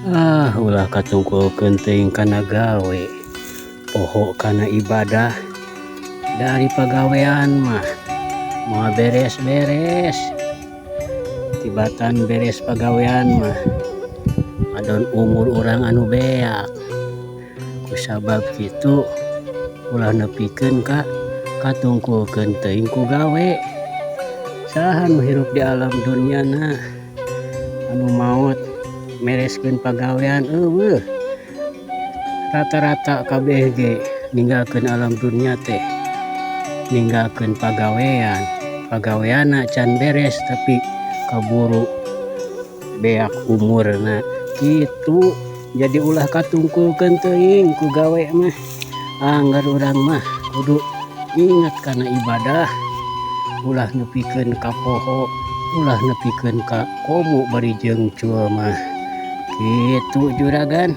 Ah, ulah katungkulkeun teuing kana gawe, poho kana ibadah. Dari pagawean mah moal beres-beres. Tibatan beres pagawean mah adon umur urang anu beak. Kusabab kitu, ulah nepikeun ka katungkulkeun teuing ku gawe. Saha nu hirup di alam dunia na anu maot mereskeun pagawean? Euweuh. Rata-rata kabeh ge ninggalkeun alam dunia teh ninggalkeun pagawean. Pagaweanna can beres, tapi kaburu beak umurna kitu. Jadi ulah katungkulkeun teuing ku gawe mah. Angger urang mah kudu ingat kana ibadah, ulah nepikeun ka poho, ulah nepikeun ka komo bari jeung cul mah kitu, juragan.